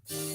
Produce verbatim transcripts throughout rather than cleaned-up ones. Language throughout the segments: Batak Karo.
Bujur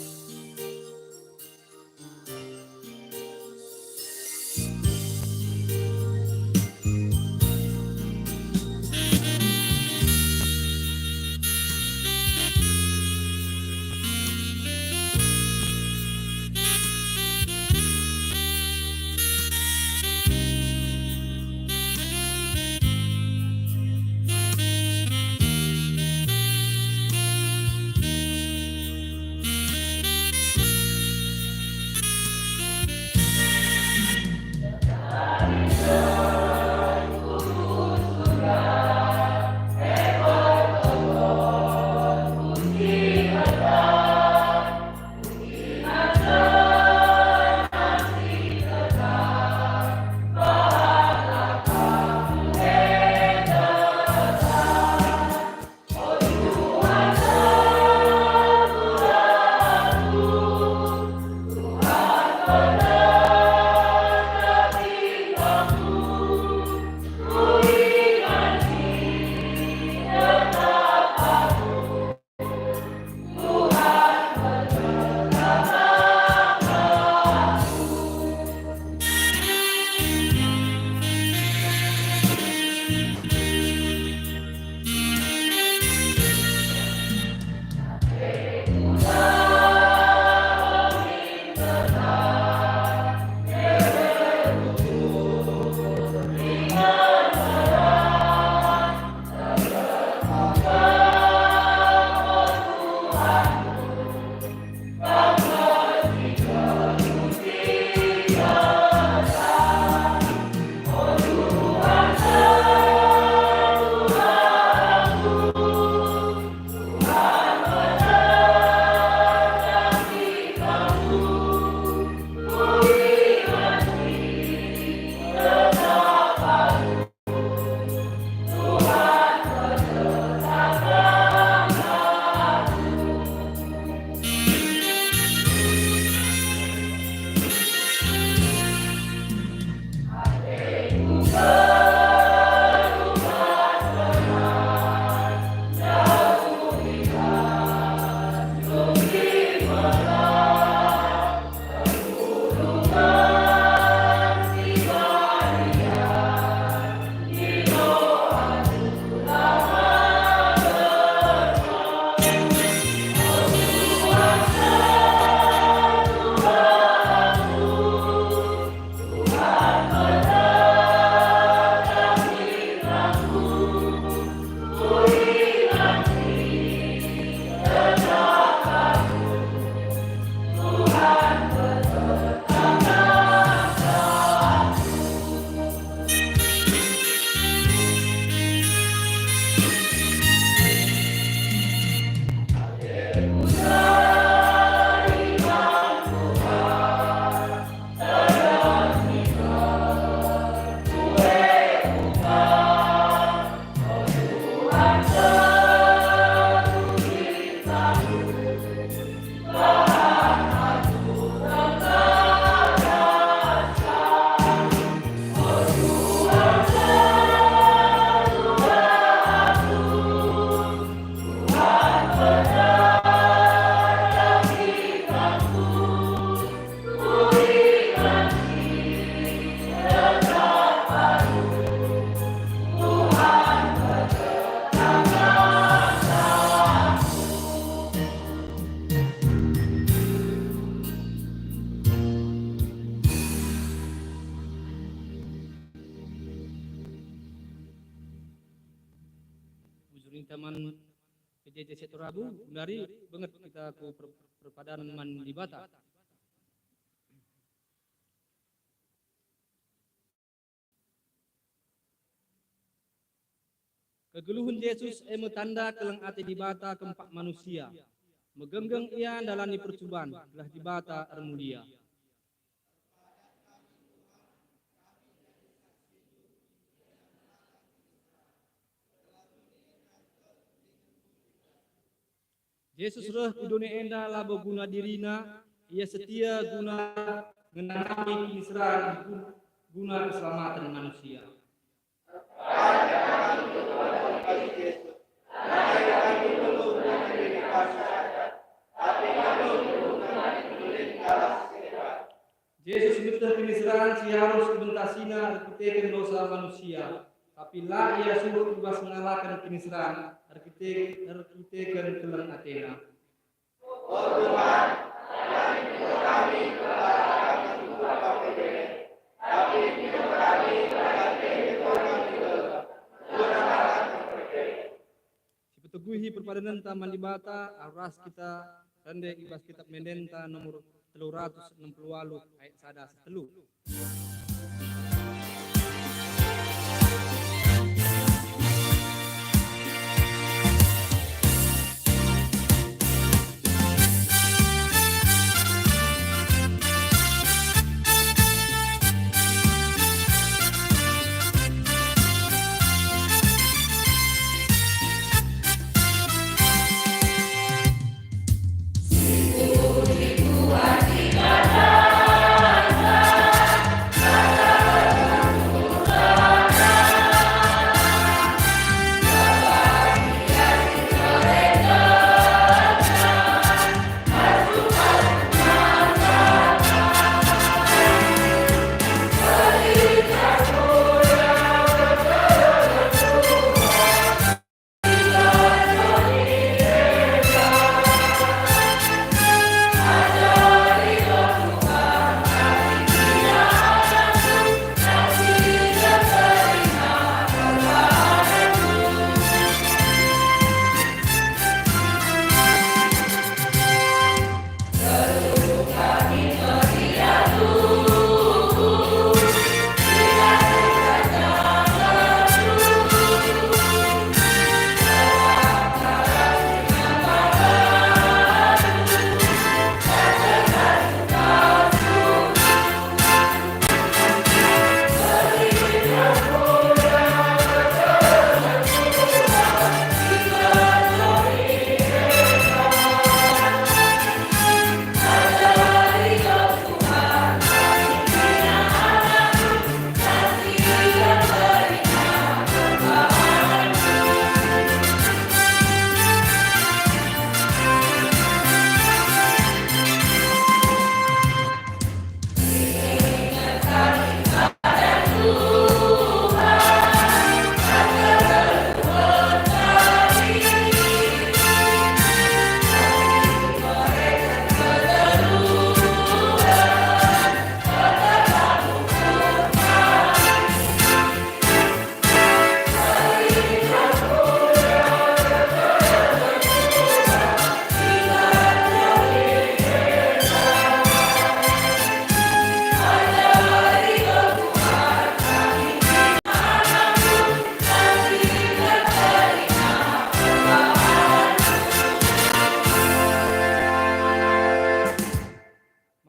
ninta man P J J Sektor Abu, genari benget kita ku per-, perpadanen man Dibata. Kegeluhen Jesus e me tanda keleng ate Dibata kempak manusia. Megenggeng ia ndalani percuban, gelah Dibata ermulia. Jesus reh ku doni enda labo guna dirina, ia setia guna ngenanami kiniseran guna keselamaten manusia. si arus ibentasina erkiteken dosa manusia, tapi la ia suruh i bas ngalaken kiniseran erkite-, erkiteken keleng atena. O Tuhan, janah nindu kami, tapi nindu kami, Sipeteguhi perpadanenta man Dibata, arus ras kita rende i bas Kitap Ende-Endenta nomor telu ratus enem puluh waluh ayat sada seh telu.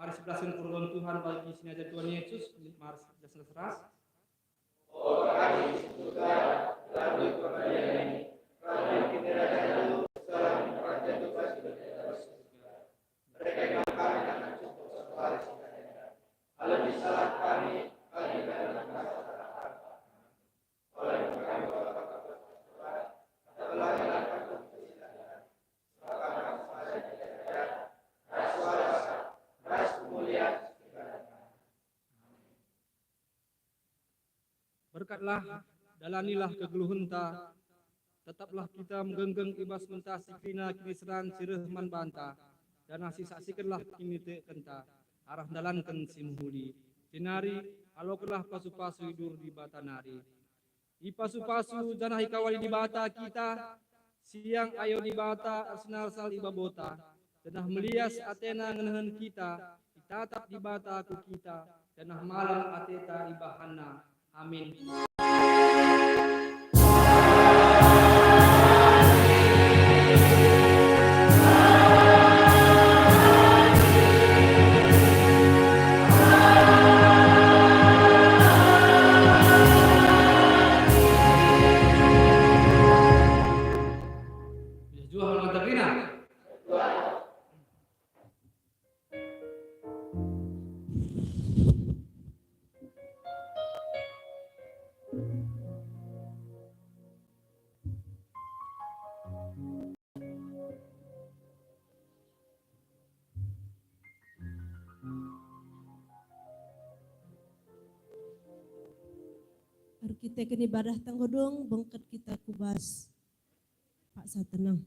Mari sipelasken perpulungen Tuhan bagi si niajar Tuhan Yesus, mari sipelasken ras. O kami si surga, gelarmu iperdilai, kerajinmu datang, gelarmu iperdilai, gelarmu iperdilai. Berkatlah kami dengan cukup satu hari si kami. Alemi salah kami, kami dalam masalah. Oleh kami, Berkatlah, dalanilah kegeluhenta, tetaplah kita megenggeng i bas mentah si kerina kiniseran si reh man banta, janah sisaksikenlah kinitekenta arah ndalanken si mehuli. Jenari alokenlah pasu-pasu i bas Dibata nari. Ipasu-pasu janah ikawali Dibata kita, siang ayo Dibata ersinalsal i babota, janah melias ateNa ngenehen kita, itatap Dibata ku kita, janah malem ateta ibahanNa. Amin. Kita kin ibadah tanggo dung, bengket kita ku bas paksa tenang.